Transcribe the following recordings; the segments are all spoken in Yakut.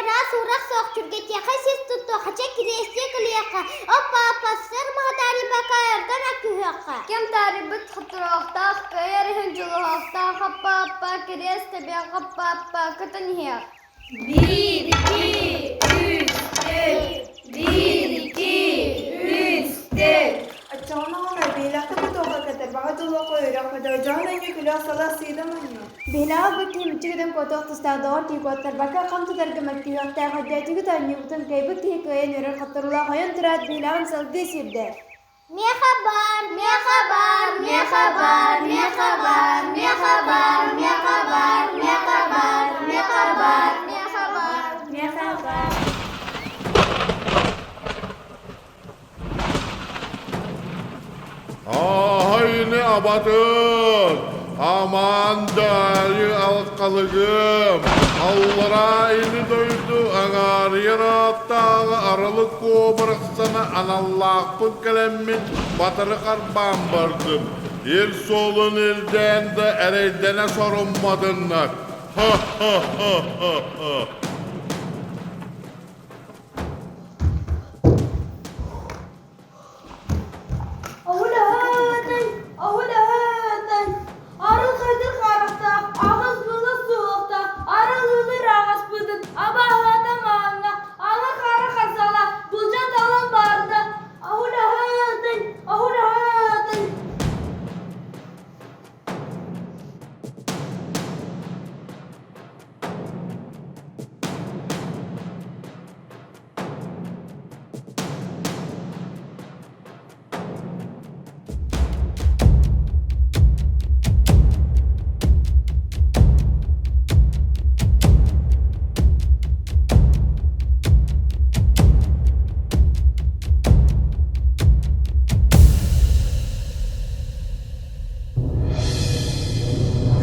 Быраа суурах суох, түргэтиэхэ сис туттуохха, чэ кириэстии кылыйыахха, оппа-оппа, сыр маһы таарыйбакка өргөн аккүһүөххэ. Ким таарыйбыт хотуруохтаах, кыайар иһин дьулуһуохтаах, оппа-оппа, кириэс тэбиэх, оппа-оппа, кытын иһиэх. Биир, икки, үс, төрт, биир, икки, үс, төрт. Оччоҕуна оҕолор биһилэхтэ кутуохха кытарбаҕа дьолуохха үөрэх дьоон өҥҥө күлүөх сала сыыдам оонньуу. Биһилэҕи ылбыт киһи мүччү гынан куотуох тустаах доҕор киһи куоттарбакка хам тутарга мөккүһүөхтээх өйдөөтүгүт оонньуубутун кыайбыт киһи кыайан үөрэр хотторуулаах ойон тураат биһилэҕин салгыы сүүрдэ. Миэхэ баар, миэхэ баар, миэхэ баар, миэхэ баар, миэхэ баар, миэхэ баар, миэхэ баар, миэхэ баар, Миэхэ баар. Миэхэ баар. Ааһайыны абатын, амаан даайы алкалыгым, аллараа ини дойду аҥаарыйар ааттааҕы арылык куобарахсана аналлаахпын кэлэммин батары харбаан бардым. Ир суолун ирдээн да эрэйдэнэ сорумматыннар. Ха-ха-ха-ха-ха! Оһулаһытай, оһулаһытай, арыл хатыр харахтаах, аҕыс былас суһуохтаах, арыл ылыр аҕаспытын, абааһыта маанна, ала хара хасала, былдьа талан барда, оһулаһытай, оһулаһытай.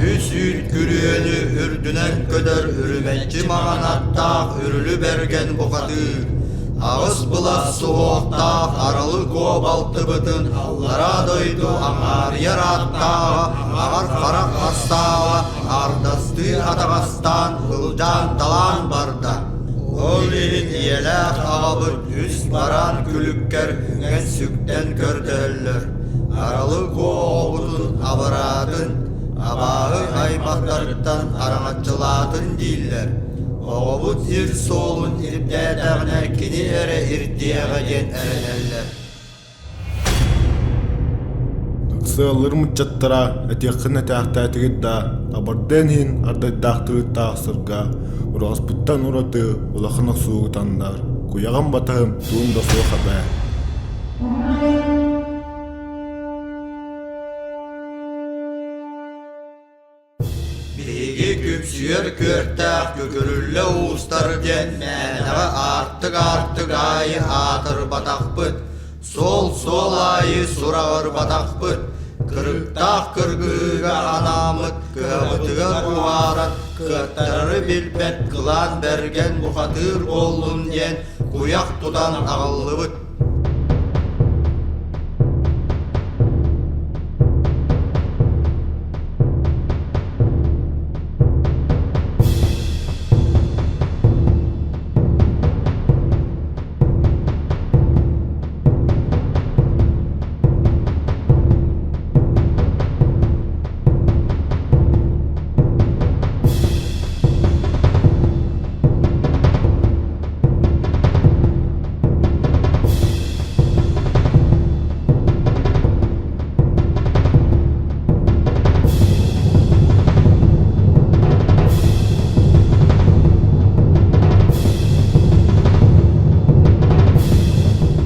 Үс үүт күрүөнү үрдүнэн көтөр үрүмэччи маҥан аттаах үрүлү бэргэн бухатыыр, аҕыс былас суһуохтаах аралы куо балтыбытын аллараа дойду аҥаарыйар ааттааҕа аҕар харах астааҕа ардастыы атаҕастаан ылдьаан-талаан барда. Ол иһин ийэлээх аҕабыт үс бараан күлүккэр үҥэн-сүктэн көрдөһөллөр. Аралы куо оҕобутун абыраатын, абааһы аймахтарыттан араҥаччылаатын дииллэр. Оҕобут ир суолун ирдээтэҕинэ кини эрэ ирдиэҕэ диэн эрэнэллэр. Ыксыаллар мыччаттара этиэххин этээхтээтигит да, абардыан иһин ардайдаахтырыттаах сырга ураҕаспыттан ураты улахан охсуугутаннар, куйаҕым батаһым туум да суох эбээ. Биһиги күпсүйэр күөртээх күкүрүллэ уустар диэн мээнэҕэ аартык-аартык аайы аатырбатахпыт, суол-суол аайы сураҕырбатахпыт, кырыктаах кыргыһыыга анааммыт кыһабытыгар уһааран кыаттарары билбэт кылаан бэргэн бухатыыр буоллун диэн куйах тутан аҕаллыбыт.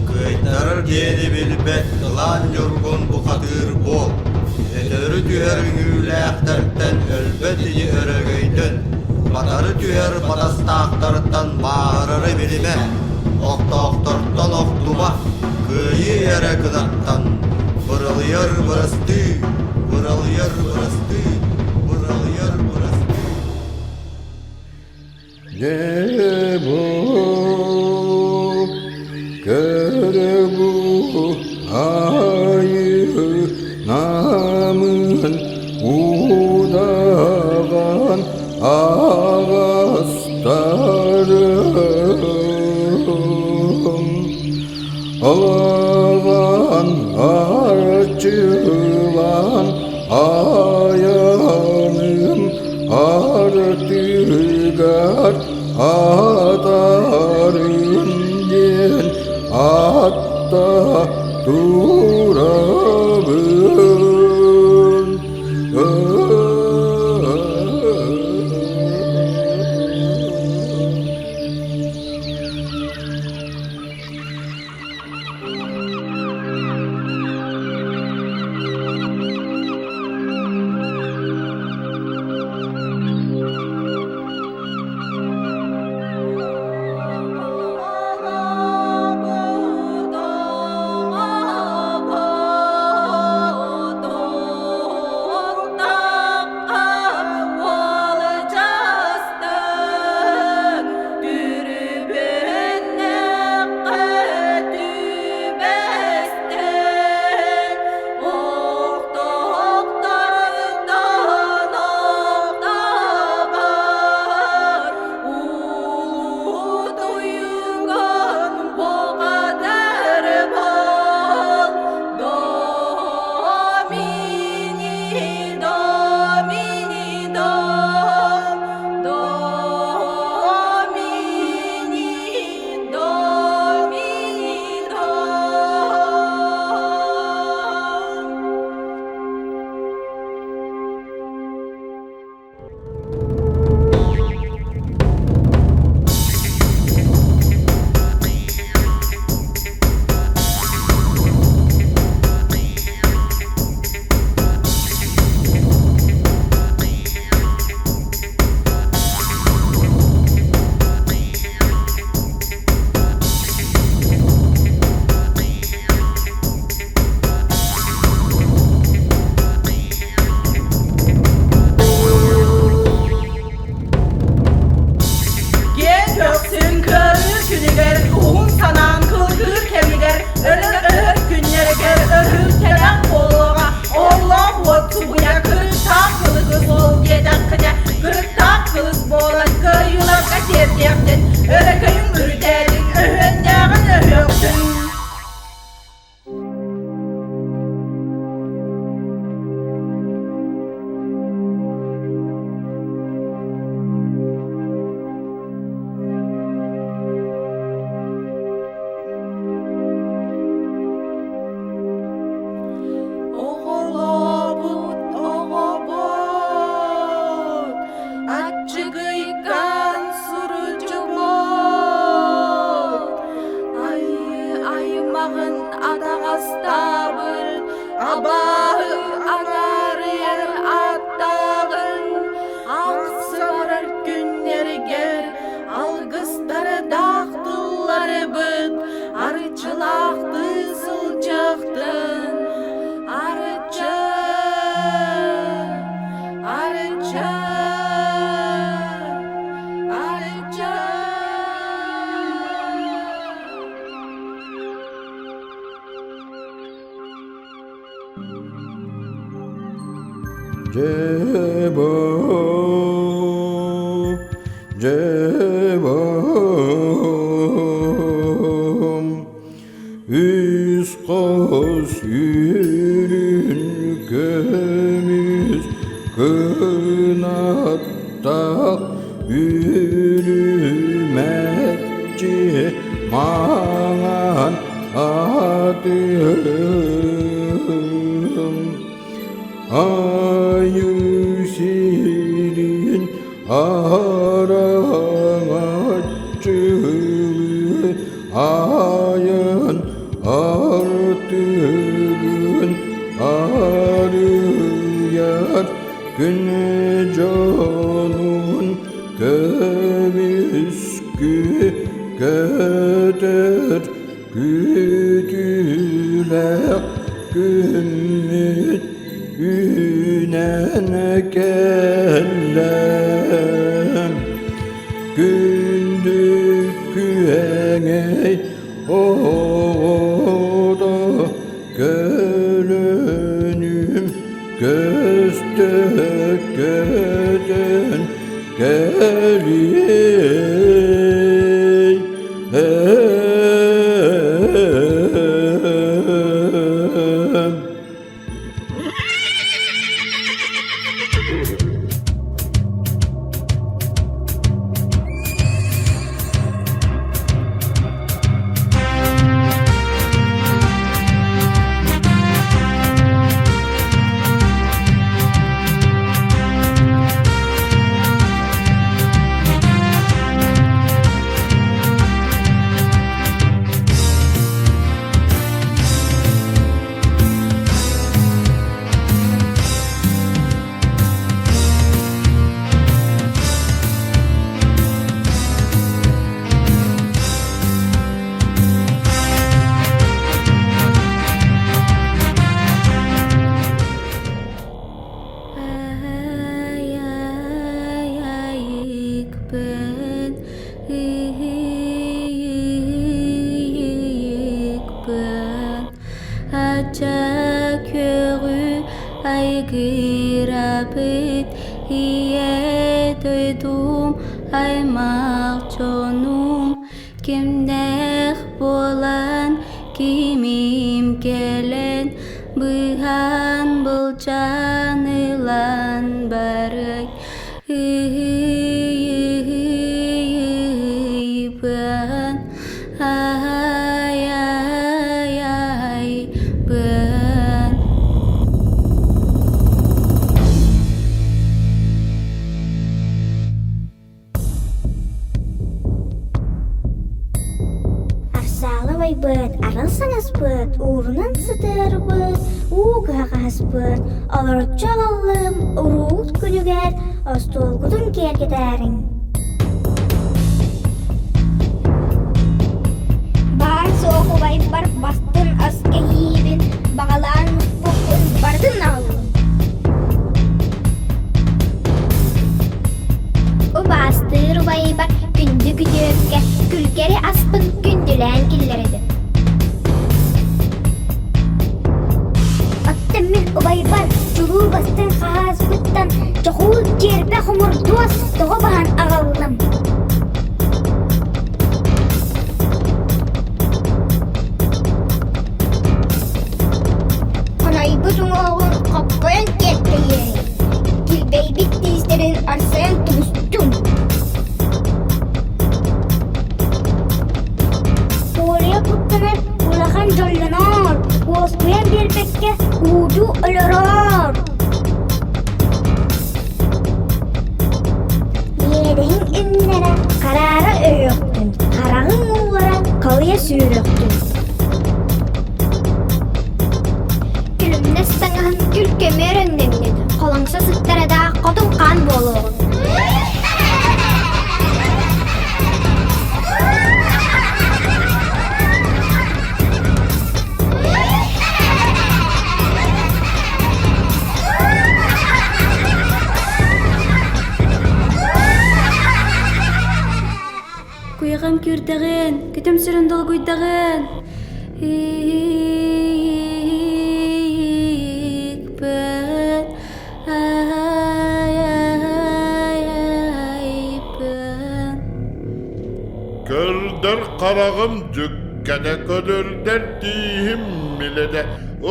Кыайтарар диэни билбэт кылаан ньургун бухатыыр буол, өтөрү түһэр үҥүүлээхтэртэн өлбөт ини өрөгөйдөн, батары түһэр батастаахтартан бааһырары билимэ, охтоохтортон охтума, кыайыы эрэ кынаттан, быралыйар бырастыы, быралыйар бырастыы, быралыйар бырастыы. Дьэ бу көрө бу айыы намын удаҕан аҕастары. Алаҕан арчылаан айаным артыгар атарын диэн атта турабын. Киэҥ көхсүн кыарыыр күнүгэр, уһун санаан кылгыыр кэмигэр, өлөр-өһөр күннэригэр өрүр тэлэх буолуоҕа, оҕолоох уот субуйа кырыктаах кылыгы буол диэтэххинэ, кырыктаах кылыс буолан кыайыыларга тиэрдиэхтин, өрөкөйүҥ үрдээтиҥ, өһүөннээҕин өһүөхтүн. Оҕолообут оҕобут аччыгыйкан сурдьубут Айыы аймаҕын атаҕастаабыт абааһы анаарыйар ааттааҕын ахсарар күннэригэр алгыстардаах тылларыбыт арчылаахтыы сылдьыахтын арчы арчы арчы Дьэ-бо, дьэ-бом, үс хос үрүн көмүс кынаттаах үрүмэччи маҥан атыым Айыы сирин араҥаччылыы айан артыгын арыйар күн дьонун көмүскү көтөр Күүтүүлээх күммүт үүнэн кэллэ. Күндү күөҥэй оҕото көлөнүм көстө көтөн кэлиэ. Ача күөҕү айгырабыт Ийэ дойдум аймах дьонум Кимнээх буолан кимим кэлэн Быһан былдьаан ылан барый Ыһый-ыһый-ыһый-быан Ай-ай-ай-быан Арсаалы убайбыт, арыл саҥаспыт, уурунан сытыарбыт, уу кыһаҕаспыт, олороччу аҕаллым, уруут күнүгэр остуолгутун киэргэтээриҥ. Баар суох убайбар бастын ас кэһиибин, баҕалаан муспуппун барытын аҕаллым. Убаастыыр убайбар күндү күтүөккэ күлгэри аспын күндүлээн киллэрэбин. Оттон мин убайбар чулуу бастыҥ хаһааспыттан чохуул чиэрбэ хомурдуос тоҕо баһан аҕаллым. Хонойбут уҥуоҕун хоппойон киэркэйиэҥ, килбэйбит тиистэрин арсайан тубустуҥ. Туоруйа куттанар улахан дьоллоноор, уоскуйан биэрбэккэ уудуу өлөрөөр. Иэдэһиҥ иннэрэ хараара өйүөхтүн, хараҕыҥ уулара халыйа сүүрүөхтүн. Күлүмнэс таҥаһын күл көмүөр өҥнөҥнүн, холоҥсо сыттарадаах хотун хаан буолуоҕун. Куйаҕым күүрдэҕин, күтүм сүрүн долгуйдаҕын. Иикпэт, ай-ай-айбын. Көрдөр хараҕым дьүккэтэ, көдүрдэр тииһим милэтэ,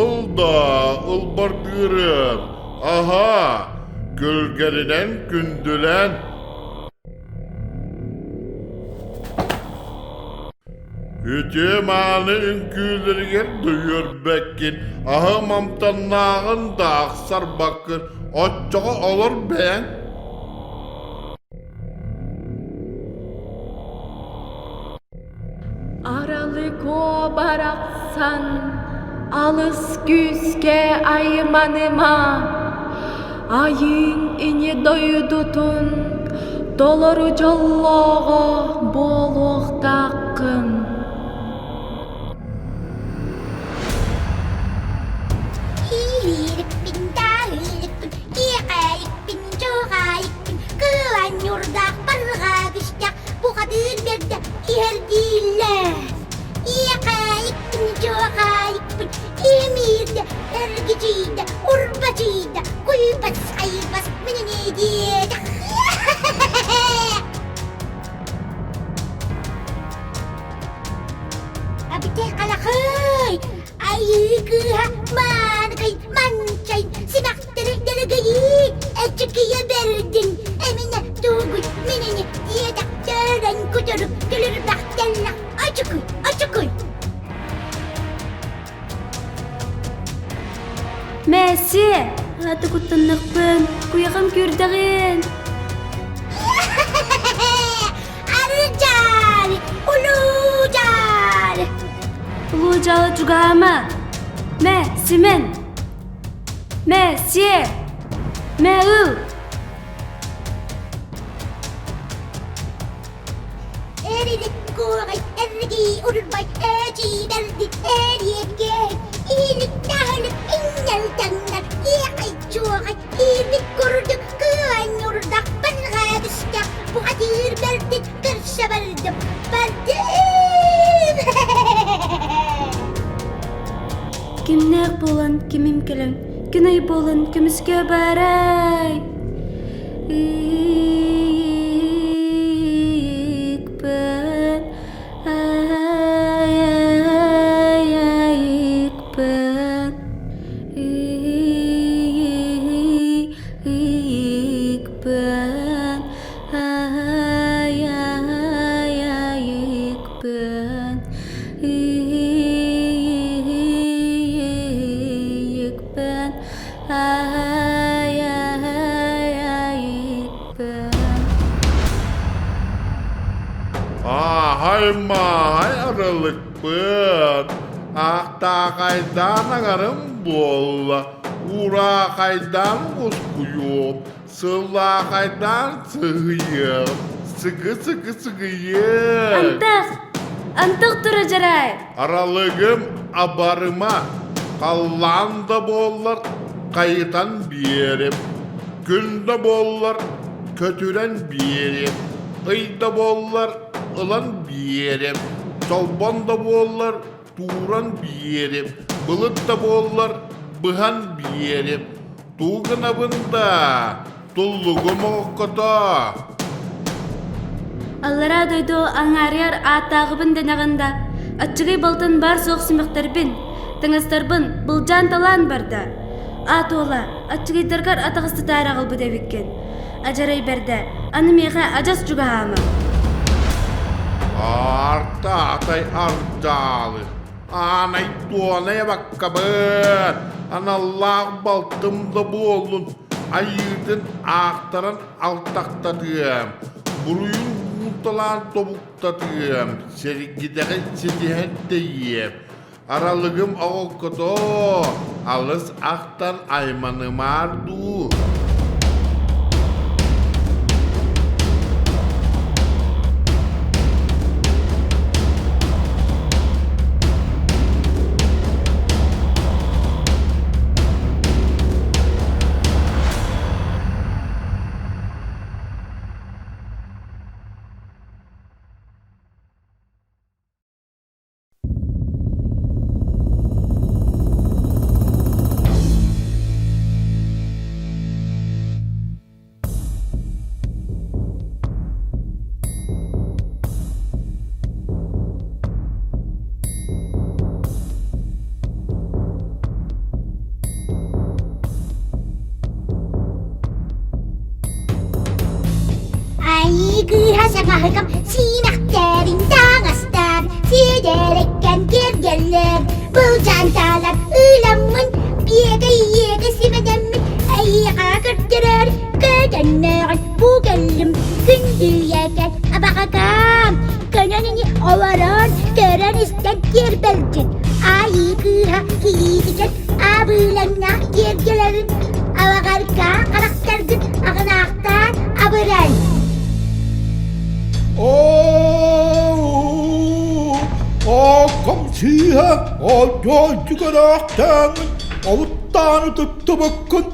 ыл да ылбаргыырым, аһаа, күлгэринэн күндүлээн. Үтүө-мааны үҥкүүлэригэр дөйүөрбэккин, аһым амтаннааҕын да ахсарбаккын, оччоҕо олор бэйэҥ. Аралыко барахсан, алыс күүскэ айманыма, айыыҥ ини дойдутун толору дьоллооҕо буолуохтааххын. Иилиирикпин даалыырыкпын, киэхээйикпин, дьоҕаайыкпын, кыланньурдаах барҕаа күстэх, бухатыыр бэрдэ иһэр дииллэр. Иэхээйикпин, дьоҕаайыкпын, имиирдэ, эргичийдэ, урбачыйда, куйбас айбас минини диэтэх. Абите халахый, айыы кыыһа мааныкай манчай симэхтэри дэлэгэйии эчикийэ бэрдин эминэ тугуй минини диэтэх төрөн кутурук түлүрбэхтэллэх очукуй очукуй Месси, аты куттаннахпын, куйаҕым күүрдэҕин. Арыджаали, улуу-дьаали. Улуу-дьаалы чугаһаама. Мэ, Симэн. Мэ, сиэ. Мэ, ыл. Эрилик куоҕай, эргий урбай, эчиидэрди, эриэккэй, иилик таһылык иннэл таҥнар, иэхэй чуоҕай, иирбит курдук кыанньурдах барҕаа түстэх, бухатыыр бэрдик көрсө бардым, бардым! Кимнээх буолан кимим кэлэн, күн ый буолан көмүскэ барай. Ыйыкпын, ай, ай, айыкпын, ыйыкпын, ай, ай, айыкпын, ыйыкпын, ай, ай, айыкпын. Ааһай мааһай арылыкпыт, аахтаахайдаан аҥарым буолла, уураахайдаан ускуйуом, сыллаахайдаан сыһыйыам, сыгы-сыгы сыгыйыам. Антах! Антах тура дьарай! Аралыгым абарыма, халлаан да буоллар хайытан биэрим, күн да буоллар көтүрэн биэрим, ый да буоллар ылан биэрим, чолбон да буоллар тууран биэрим, былыт да буоллар быһан биэрим, туу гынабын да, туллугум оҥоккото. Аллараа дойду аҥаарыйар ааттааҕыбын дэнэҕин да, аччыгый балтын баар-суох симэхтэрбин, таҥастарбын былдьаан-талаан барда. Аат уола, аччыгыйдаргар атаҕастатаары аҕалбыт эбиккин. Адьарай бэрдэ, аны миэхэ адьас чугаһаама. Артаатай ардаалы, аанай туонай абаккабыт, аналлаах балтым да буоллун, айыытын аахтаран алтахтатыам, буруйун буунталаан тобуктатыам, сэргидэҕи ситиһэн тэйиэм, Аралыгым оҕоккотоо, алыс ахтан айманымаар дуу. Айыы кыыһа саҥаһыгам сиимэхтэрин таҥастар, сиэдэрэккэн киэргэллэр, былдьаан таалар ыыламмын, биэгэ-иэгэ симэнэммин, эйиэхэ көрдөрөр көтөннөөҕүн бу кэллим, күндүйэкэн абаҕакаам, көнөн ини олорон, көрөн-истэн киэрбэлдьин, айыы кыыһа кийиитигэр абыылаҥнаах киэргэлэрин, алаҕарга харахтаргын аҕынаахтаан абырай. Оокком сыыһа, олдьооччу көрөөхтөөҥҥүн, олуттааны туттубуккун.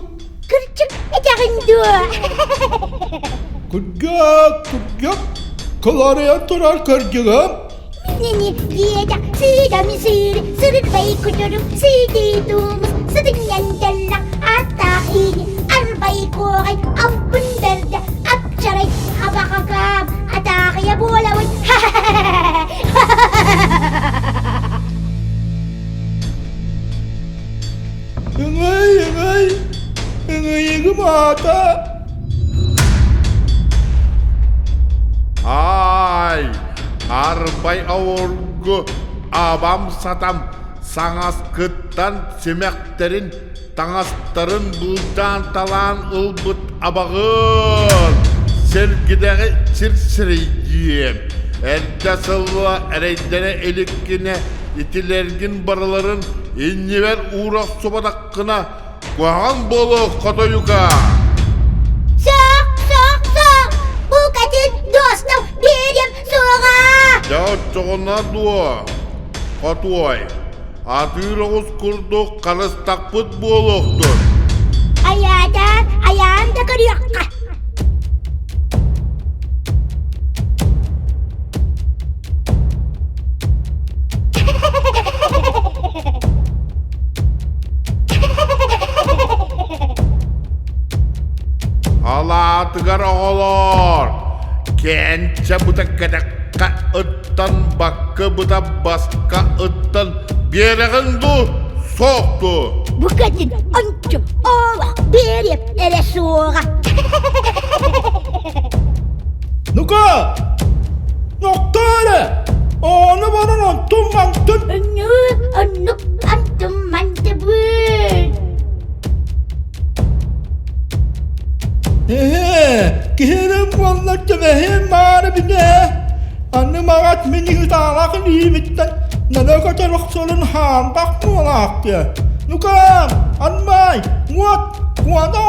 Кырдьык этэҕин дуо? Кырдьык, кырдьык, кыларыйан турар кырдьыгым. Минини диэтэх сыыдам сыыр, сырырбай кутурук сыытыы туумус, сытынньан тэллэх ааттаах иини, арбай куоҕай албын бэрдэ, апчарай абаҕакаам, атааҕыйа буолабын. Ыҥый, ыҥый, ыҥыйыгым аата. Аай, арбай ауыргу абам сатам саҥаскыттан симэхтэрин, таҥастарын былдьаан талаан ылбыт абаҕын сэргидэҕи сир сирэйдиэм. Эрдэ сылла эрэйдэнэ иликкинэ итилэргин барыларын иннибэр уура охсубатаххына куһаҕан буолуох хотойука. Сок, сок, сок! Букатын дуостал биэриэм суоҕа! Дьэ оччоҕуна дуо, хотуой, атыыр оҕус курдук харыстахпыт буолуохтун. Айаатаан, айаан да көрүөххэ. Баатыгар оҕолоор, кээнчэ быта кэтэххэ ыттан, баккы быта баска ыттан биэрэҕин дуу, суох дуу? Букатын ончу олох биэриэм эрэ суоҕа. Ну-ка, нохтоо эрэ! Ону баран онтум мантым. Оннук, оннук антым мантыбын. Эһээ, киһирим буолла төбөһүм маары бинэ. Аны маҕат мин ытаалах илиибиттэн нана көтөр охсорун хаампах буолаахтыа. Ну-ка, анмай, уот, куана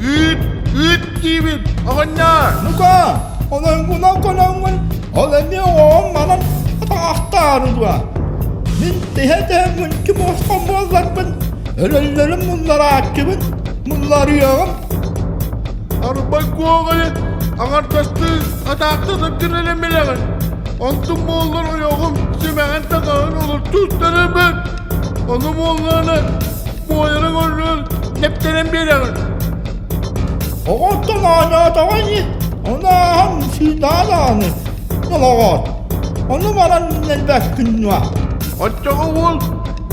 Үүт, үүт диибин, оҕонньор! Ну-ка, олоҥҥунан көрөҥҥүн, ол эмиэ оҕом манан атаҕахтаары дуо? Мин тэһэ-тэһэ мүлчү муосхан буолларбын, өлөллөрүм мулларааччыбын, мулларыаҕым. Арбай куоҕайы аҥардастыы атаахтатаргын эрэ билэҕин. Онтум буоллар ойоҕум симэҕин таҥаһын олорчу устарабын. Ону буоллаҕына буойарын олорон нэптэрэн биэрэҕин. Оҕоттон оонньоотоҕо ини, ону ааһан сыытаа даҕаны, олоҕор. Ону баран элбэккин дуо? Оччоҕо уол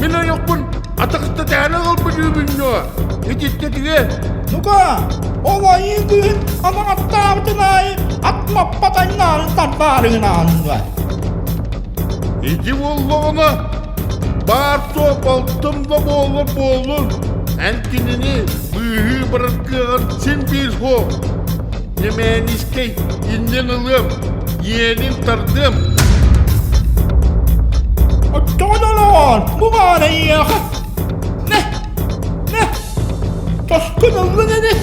мин ойохпун атахтатаары ылбыт үүбүн дуо? Ититтэтигэ. Ну-ка, ол айыы кыыһын анаҕаттаабытын аайы ат маппат аннаарын тарбаарыгынаан дуо? Ити буоллаҕына, баар суох балтым да буоллар буоллун, эн кинини быыһыы барар кыаҕын син биир суох. Нэмээнискэй иннин ылыам, иэнин тардыам. Оччоҕо долоҕоон, бу баар эйиэхэ. Нэ, нэ, тоскун ыллын ини.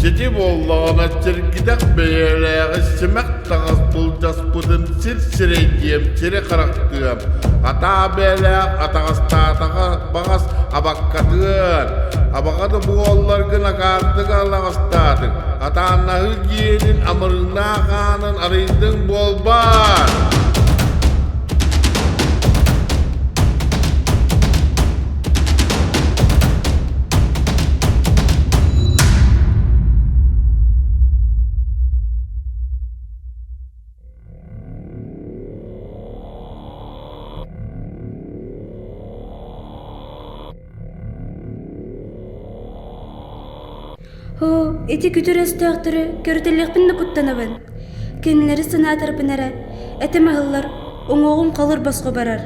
Сити буоллаҕына сиргидэх бэйэлээҕи симэх таҥас былдьаспытын сир сирэйдиэм, сири харахтыам, атаа бэйэлээх атаҕастаатаҕа баҕас абаккатыан, абаҕа да буолларгын акаардык алаҕастаатыҥ, атааннаһыы гиэнин амырыыннаах аанын арыйдыҥ буолбаат! Һоо, ити күтүр өстөөхтөрү көрүтэлиэхпин да куттанабын. Кинилэри санаатарбын эрэ, этим аһыллар, уҥуоҕум халыр босхо барар.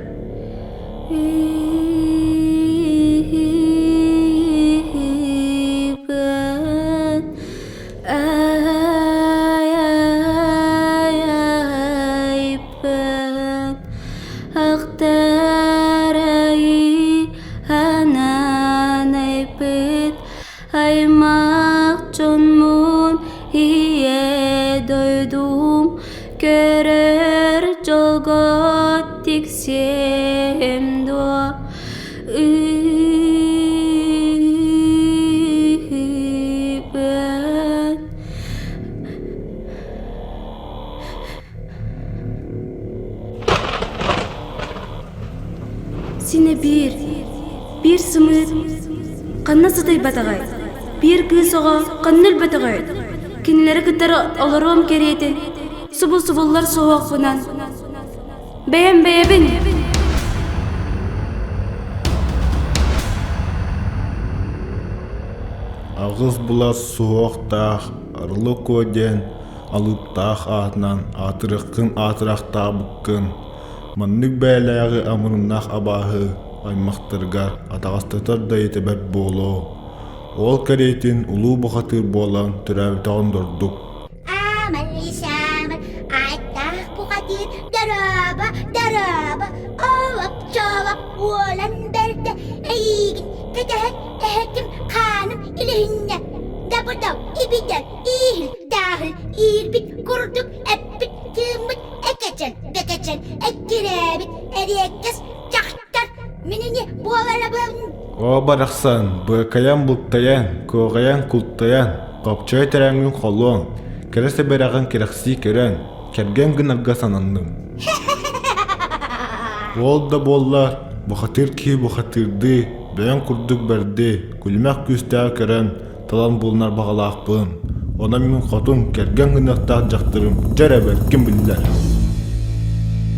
Аймах дьонмун ийэ дойдум көрөр дьолго тиксиэм дуо Ыыппын Синэ биир, биир сымыыт ханна сытыйбатаҕай, биир кыыс оҕо ханна өлбөтөҕөй? Кинилэри кытары олоруом кэриэтин, субу-субуллар суһуохпунан бэйэм бэйэбин! Аҕыс былас суһуохтаах Арылы Куо диэн алыптаах аатынан аатырыаххын аатырахтаабыккын Маннык бэйэлээҕи амырыннаах абааһы аймахтарыгар атаҕастатар да итэбэт буолуо, ол кэриэтин улуу бухатыыр буолан төрөөбүтэҕин да ордук. Ааман-исааман, ааттаах бухатыыр, дорообо, дорообо, олоп-чолоп уолан бэрдэ, эйиигин кэтэһэн эһэтим хааным илиһиннэ, дабыдал, ибидэл, ииһил, дааһыл, иирбит курдук эппит тыыммыт Экэчэн, бэкэчэн, эккирээбит, эриэккэс дьахтар мин ини буоларабын. Оо барахсан, быакайан бултайан, куоҕайан култайан, хопчойо тэрээҥҥин холуоҥ, кэрэ сэбэрэҕин кэрэхсии көрөн, кэргэн гынарга сананным. Ол да буоллар, бухатыыр киһи бухатыырдыы, бэйэҥ курдук бэрди, күлүмэх күүстээҕи көрөн, талан булунар баҕалаахпын. Онон мин хотун, кэргэн гыныахтаах дьахтарым дьэ эрэ бэркин биллэр.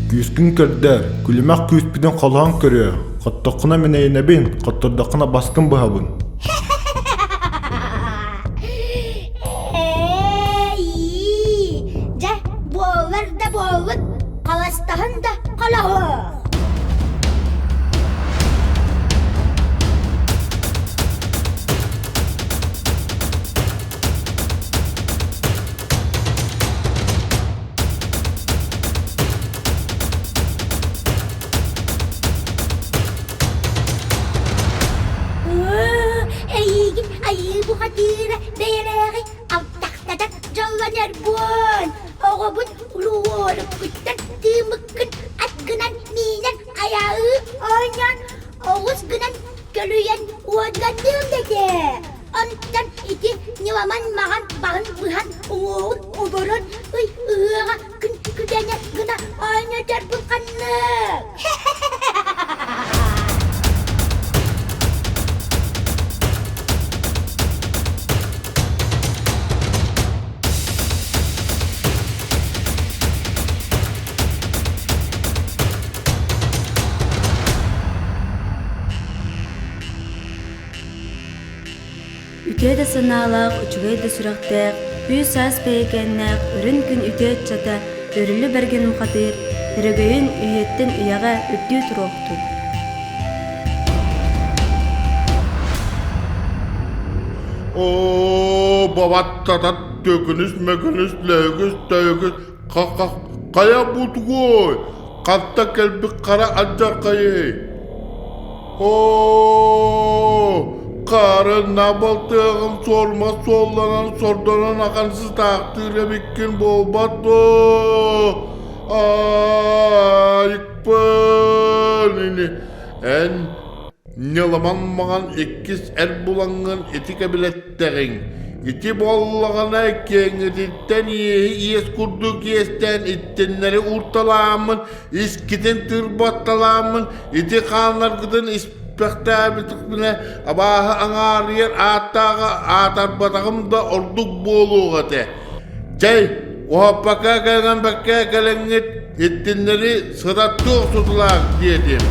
Күүскүн көрдөр, күлүмэх күүспүтүн холоон көрүө, хоттоххуна мин эйэнэбин, хоттордоххуна баскын быһабын. Ээ, дьэ, буоллар да буоллун, халастаһын да холоһу. Эйиигин айыы бухатыыра бэйэлээҕи алтахтатан дьоллонорбун. Оҕобун улуоруккуттан тыымыккын ат гынан миинэн айаыы оонньоон оҕус гынан көлүйэн уодганныам дэтэ. Онтон ити ньыламан маҕан баһын быһан уҥуоҕун оборон ый ыһыаҕа күн күдэнэ гына оонньоторбун ханнык. Үтүө да санаалаах, үчүгэй да сүрэхтээх, күүс-саас бэйэкээннээх, үрүн күн үтүө ыччата өрүлү бэргэн мухатыыр, өрөгөйүн үйэттэн үйэҕэ үрдүү туруохтун. Оо, бабаттатат төкүнүс мөкүнүс лөөгүс төөгүс хайа бутугуой ханта кэлбит хара алдьархайый Оо, хара набалтыаҕым суорма суолланан сордонон ахан сытаахтыыр эбиккин буолбат дуо? Айыкпын ини эн Ньыламан маҥан иккис эр булаҥҥын ити кэбилэттэҕиҥ. Ити буоллаҕына киэҥҥититтэн иэһи иэс курдук иэстээн иттиннэри уурталааммын, искитин тыырбатталааммын, ити хааннаргытын испэхтээбитэхпинэ абааһы аҥаарыйар ааттааҕа аатарбатаҕым да ордук буолуох этэ. Чэй, уһаппакка кэлэн кэлэҥҥит иттиннэри сыраттыах сутулаах диэтим.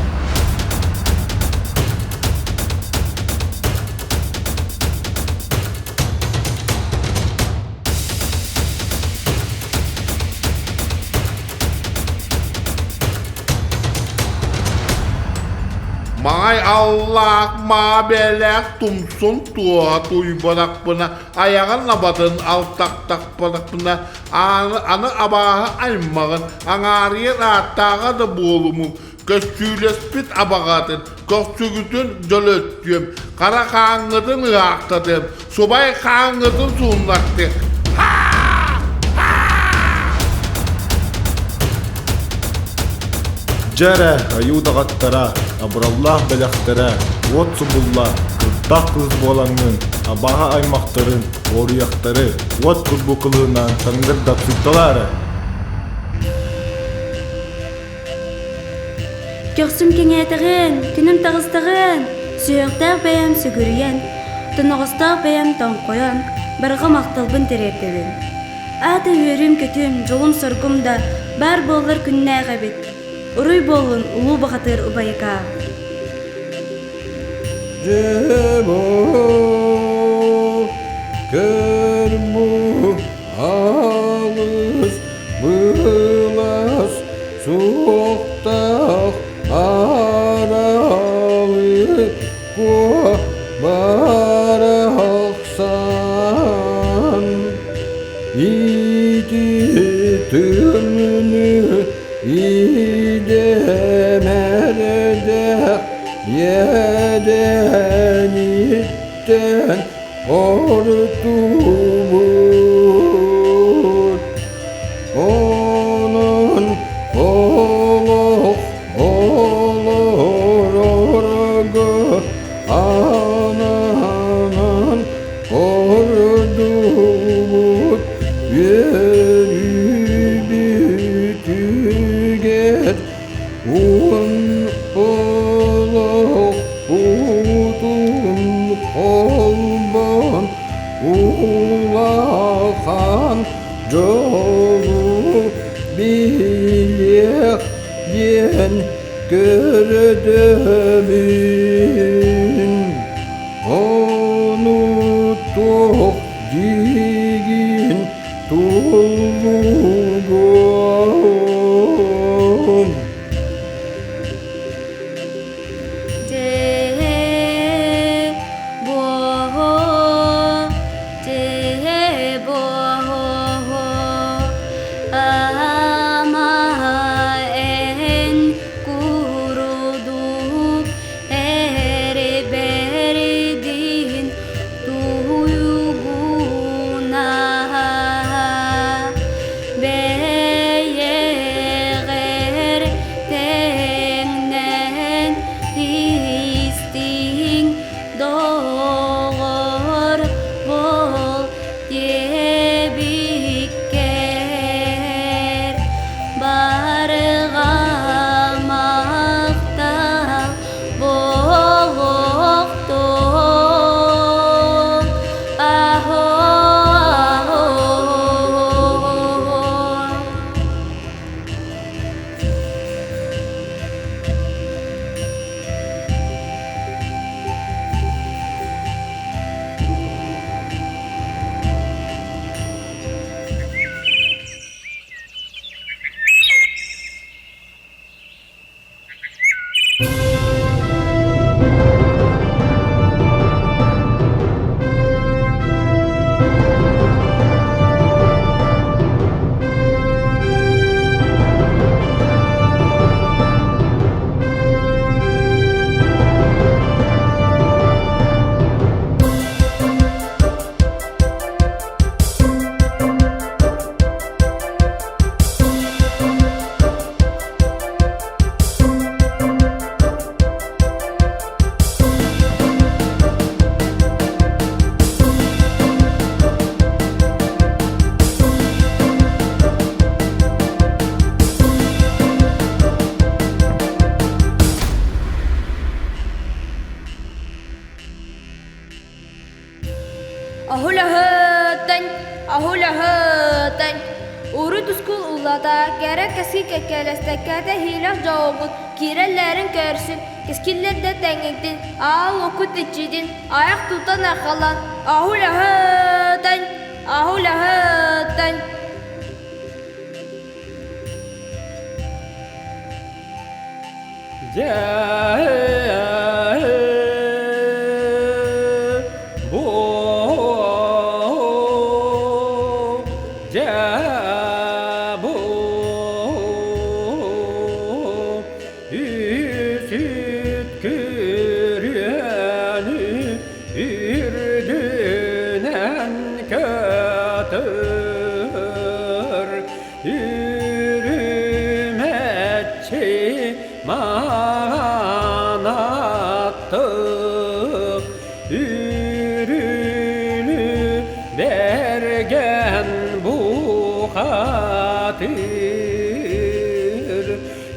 Маҥай аллаах маа бээлээх тумсун туоһа туйбатахпына айаҕын абатын алтахтахпатахпына аны абааһы аймаҕын аҥаарыйар ааттааҕа да буолумуҥ көссүүлэспит абаҕатын көхсүгүтүн дьөлөттүөм хара хааҥҥытын ыһаахтатыам субай хааҥҥытын сууннартыам Дьэ эрэ, айуу даҕаттара, абыраллаах бэлэхтэрэ, уот субулла, кырдах кыыс буолаҥҥын, абааһы аймахтарын, уоруйахтары уот курбуу кылыһынан таҥнар дапсыйталаа эрэ. Көхсүм кэҥээтэҕин, күнүм таҕыстаҕын, сүһүөхтээх бэйэм сүгүрүйэн, тоноҕостоох бэйэм тоҥхойон, барҕа махталбын тириэрдэбин. Аата үөрүүм-көтүүм, дьолум-соргум да баар буоллар күннээх эбит. Уруй буоллун улуу бухатыыр убайыкаа. Дьэ көрбу алыс былас суохтаах аралы куо барахсан ити тымныы идэмэрдэх иэдэниттэн ортубут онон олох олорорго диэн көрдөһөбүн. Ону туох диигин туллугум? Бэйэҕэр тэҥнээн истиҥ доҕор буол диэбиккэр барҕа махтал буолуохтун Аһулаһыттан, аһулаһыттан, урут ускул уллата, кэрэ кэски кэккэлэстэккэтэ иһиилэх дьоҕугут киирэллэрин көрсүн, кэскиллэрдэ тэҥҥитин, аал окут иччитин, айах тутан архалан, аһулаһыттан, аһулаһыттан. Үрдүнэн көтөр Үрүмэччи маанаттык Үрүлү бэргэн бухатыр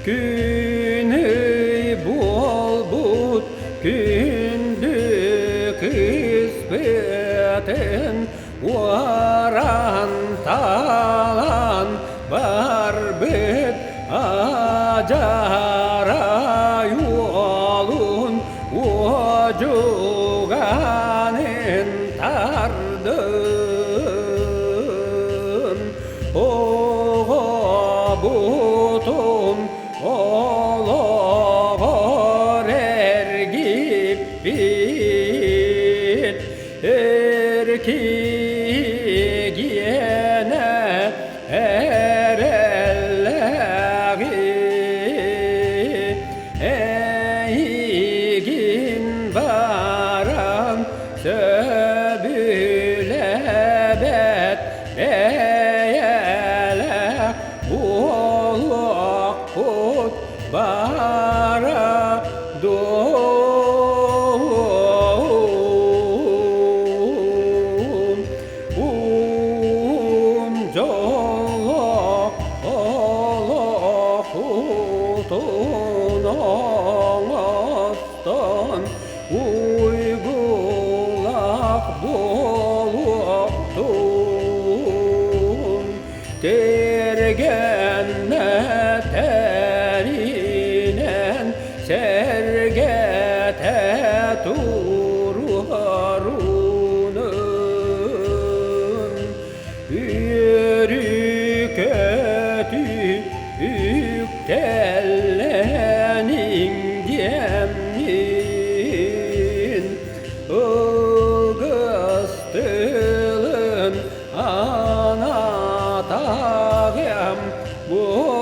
Күн-ый буолбут күндү кыыспытын Уоран талан барбыт адьарай уолун уодьуганын тардын. Оҕобутун олоҕор эргиппит Эркигиэнэ эрэллээҕи эйигин баран сөбүлэбэт бэйэлээх буолуохпут баара Ум дьоллоох олохутун оҥостон уйгулаах буолуохтун Тиргэннэ тэрий. сэргэтэ туруорунун үөрүү-көтүү үктэллэниҥ диэммин Ылгыс тылын анатаҕым буоллун.